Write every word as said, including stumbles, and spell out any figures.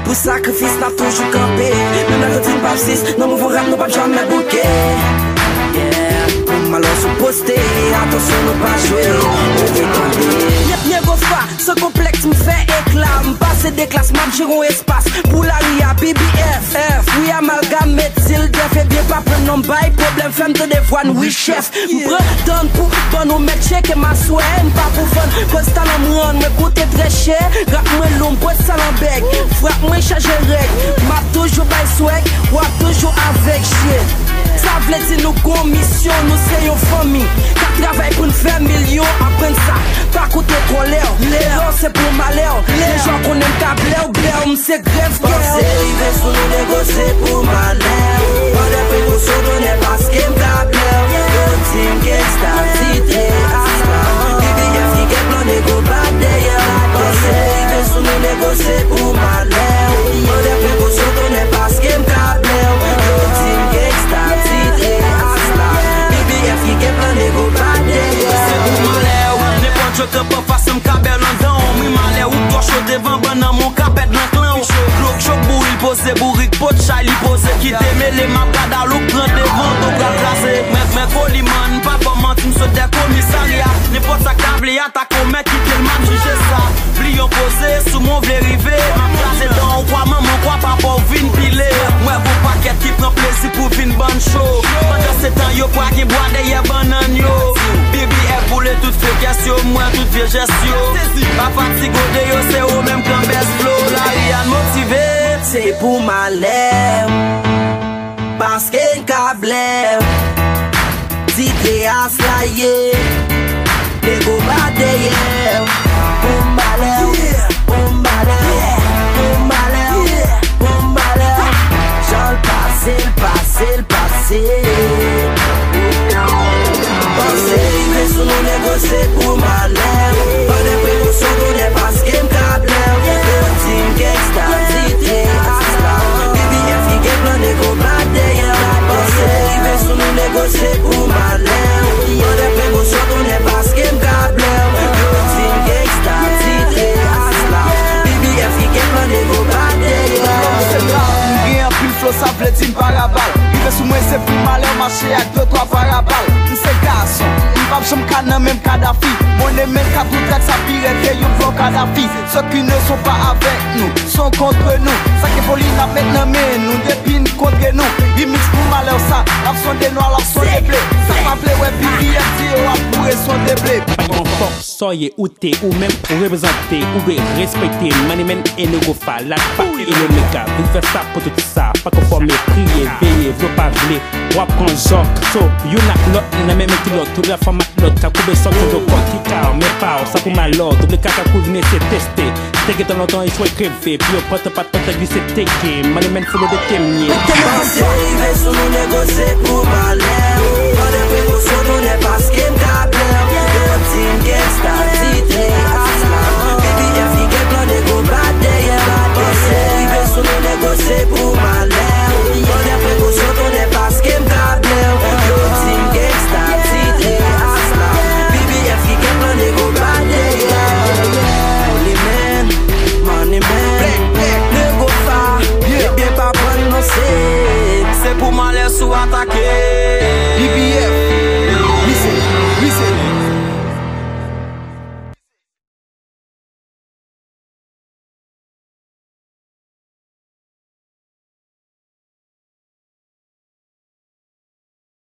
Pou sakrifis n ap toujou kanpe. Menm lè yo di n p ap sis, nan mouvman rap nou p ap janmen bouke. Yeah. Pou malè sou poste, atansyon nou pa jwe. Ou vin tande. Yep, Nego Fa, san konplèks m fè ekla. M pase de klas, m ap jere yon espas. Pou lari a, B B F, F, wi, amalgam, met zil, dèf, ebyen pa pran non bay pwoblèm, fè m tande vwa n, wi, chèf. M pran tan pou ban nou mèt tcheke m aswè, m pa pou vann, koz talan m rann mwen koute trè chè. Rap mwen lou, m pwès talan bèg, frap mwen chaje règ. M ap toujou bay swag, w ap toujou avèg, shit. Sa vle di nou gon misyon, nou se yon fanmi k ap travay pou n fè milyon, aprann sa, pa koute kòlè w. Erè w se pou malè w, lè jan konnen m ka blè w, blè w, m se grèv kè w. Panse rive sou nou, Nego, se pou malè w. Pran de prekosyon, tonnè, paske m ka blè w. Yo di m gangsta, titre asla. B B F ki gen plan, Nego bat dèyè w. Panse rive sou nou, Nego, se pou malè w. Pran de prekosyon, tonnè, paske m ka blè w. Yo di m gangsta, titre asla. B B F ki gen plan, Nego bat dèyè w. Se pou malè w. Nenpòt yo kanpe anfas, m ka bè w nan dan w. M ri malè w, ou twò cho devan bann nan, men w ka pèd nan klan w. Glok chok bouri, l poze bourik, pot chay li poze, kite mele, m ap gad alouk pran devan, to pral kraze. Mwen, mwen Koliman, pa fè manti, m sot dè komisarya. Nenpòt sa k ta vle atake w, mèt kite l, m ap jije sa. Bliye w poze, sou mwen w vle rive, m ap kraze dan w, kwa manman w, kwa papa w vin pile. Mwen gon pakèt ki pran plezi pou vin bann cho. Pandansetan, yo pral gen bwa dèyè bannann yo. B B F boule tout fekès yo, m wè tout vye jès yo. Pa fatige w deyò, se ou menm k anbès flo. Lari a n motive. Se pou malè m, paske n ka blè m. Titre asla ye, Nego bat dèyè m. Pou malè w, pou malè w, pou malè w, pou malè w. Jan l pase, l pase, l pase. Panse rive sou nou, Nego, se pou malè w. Pran de prekosyon, tonnè, paske m ka blè w. Yo di m gangsta, titre asla. B B F ki gen plan, Nego bat dèyè w. Panse rive sou nou, Nego, se pou malè w. Pran de prekosyon, tonnè, paske m ka blè w. Yo di m gangsta, titre asla. B B F ki gen plan, Nego bat dèyè w. M gen anpil flo, sa vle di m parabal. Rive sou mwen, se pou malè w, mache ak de twa parabal. M se gason, m p ap janm ka nan menm Kadafi. Mwen e men ka tou trèt, sa pi rèd ke yon vlò Kadafi. Ceux qui ne sont pas avec nous sont contre nous. Sa ke foli n ap met nan men nou depi n kontre nou. Remix pou malè w sa, n ap sonde nwa, l ap sonde ble. Sa pa vle wè B B F di yo ap boure sonde ble. Yon fòk sòye ou te ou menm ou reprezante, ou dwe respekte Money Man e Nego Fa, la pa e Omega. Vin fè sa pou tout sa, pa konfòme, priye, veye, vle w pa vle, w ap pran jòk. So, youn ak lòt, nan menm kilòt, tout la fanm ak lòt, ka koube sòk, koube kòk, ki ka men pa w, sa pou malè w, double kaka kouzine se teste. Te gentan lontan echwe kreve, pi yo pòt pa t pòt glise teke, Money Man folo de temye. Panse rive sou nou, Nego, se pou malè w. Pran de prekosyon, tonnè, paske m ka blè w. Yo di m gangsta, titre asla. B B F ki gen plan, Nego bat dèyè w. Panse rive sou nou, Nego, se pou malè w. Pran de prekosyon, tonnè, paske m ka blè w. Yo di m gangsta, titre asla. B B F ki gen plan, Nego bat dèyè w. Holy Man, Money Man, Nego Fa, ebyen pa prann non se. Se pou malè w atake.